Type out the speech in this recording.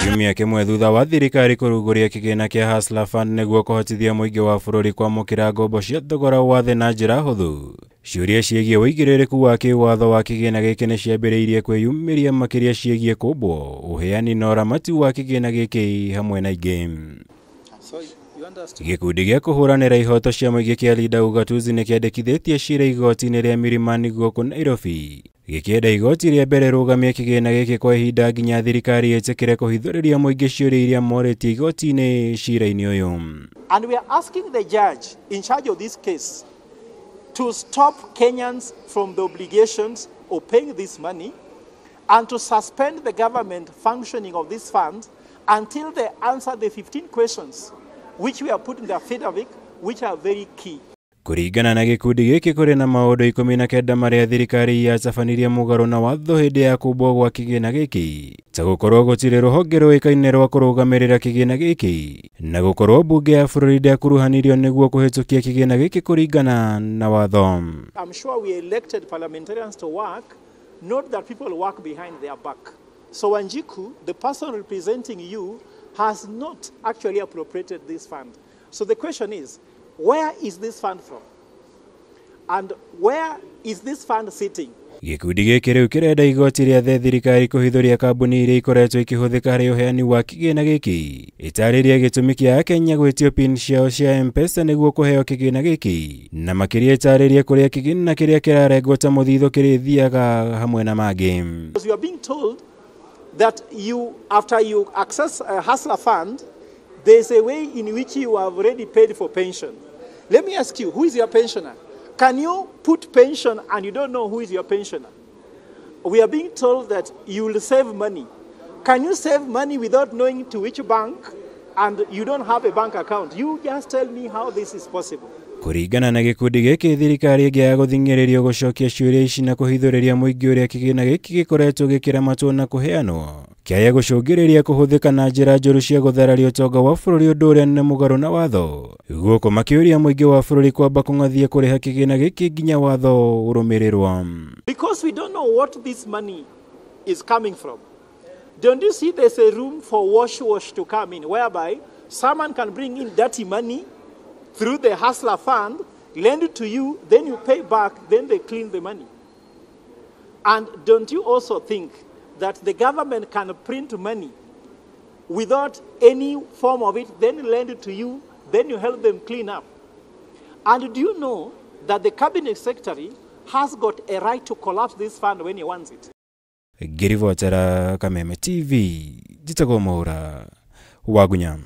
Kiumia kĩmwe thutha wa thirikari kũrugũria kĩgĩna kĩa Hustler Fund nĩguo kũhotithia mũingĩ wa bũrũri kwamũkĩra ngombo cia thogora wa thĩ na njĩra hũthũ. Ciũria ciĩgiĩ ũigĩrĩrĩku wa kĩwatho wa kĩgĩna gĩkĩ nĩ ciambĩrĩirie kwĩyumĩria makĩria ciĩgiĩ kũmbwo, ũheani na ũramati wa kĩgĩna gĩkĩ hamwe na ingĩ. Gĩkundi gĩa kũhũranĩra ihoto cia mũingĩ kĩa Linda Ugatuzi nĩ kĩandĩkithĩtie ciira igoti-inĩ rĩa Milimani gũkũ Nairobi, gĩkĩenda igoti rĩa mbere rũgamie kĩgĩna gĩkĩ kwa ihinda nginya thirikari ĩtĩkĩre kũhithũrĩria mũingĩ ciũria iria morĩtie igoti-inĩ ciira-inĩ ũyũ. And we are asking the judge in charge of this case to stop Kenyans from the obligations of paying this money and to suspend the government functioning of this fund until they answer the 15 questions which we are putting in the affidavit, which are very key. Kũringana na gĩkundi gĩkĩ kũrĩ na maũndũ 19 marĩa thirikari yatabanirie mũgarũ na watho hĩndĩ ya kũmbwo gwa kĩgĩna gĩkĩ, ta gũkorwo gũtirĩ rũhonge rũĩkaine rwa kũrũgamĩrĩra kĩgĩna gĩkĩ na gũkorwo mbunge ya bũrũri ndĩakuruhanirio nĩguo kũhĩtũkia kĩgĩna gĩkĩ kũringana na watho. I'm sure we elected parliamentarians to work, not that people work behind their back. So Wanjiku, the person representing you, has not actually appropriated this fund. So the question is, where is this fund from? And where is this fund sitting? Gĩkundi gĩkĩ rĩu kĩrenda igoti rĩathe thirikari kũhithũria kambuni iria ikoretwo ikĩhũthĩka harĩ ũheani wa kĩgĩna gĩkĩ, ĩtarĩrie gĩtũmi kĩa Akenya gwĩtio PIN ciao cia M-Pesa nĩguo kũheo kĩgĩna gĩkĩ, na makĩria ĩtarĩrie kũrĩa kĩgĩna kĩrĩa kĩrarengwo ta mũthithũ kĩrĩthiaga hamwe na mangĩ. Because you are being told that you, after you access a Hustler Fund, there's a way in which you have already paid for pension. Let me ask you, who is your pensioner? Can you put pension and you don't know who is your pensioner? We are being told that you will save money. Can you save money without knowing to which bank and you don't have a bank account? You just tell me how this is possible. Kũringana na gĩkundi gĩkĩ, thirikari ĩngĩaga gũthing'ĩrĩrio gũcokia ciũria ici na kũhithũrĩria mũingĩ ũrĩa kĩgĩna gĩkĩ gĩkoretwo gĩkĩramatwo na kũheanwo, kĩaya gũcũngĩrĩria kũhũthĩka na njĩra njũru cia gũthararia ũtonga wa bũrũri, ũndũ ũrĩa nĩ mũgarũ na watho. Gũkũ makĩũria mũingĩ wa bũrũri kwamba kũng'athia kũrĩha kĩgĩna gĩkĩ nginya watho ũrũmĩrĩrwo. Because we don't know what this money is coming from. Don't you see there's a room for wash to come in, whereby someone can bring in dirty money through the Hustler Fund, lend it to you, then you pay back, then they clean the money. And don't you also think that the government can print money without any form of it, then lend it to you, then you help them clean up? And do you know that the cabinet secretary has got a right to collapse this fund when he wants it? Ngĩribotera Kameme TV, njĩtagwo Mwaura Wagunya.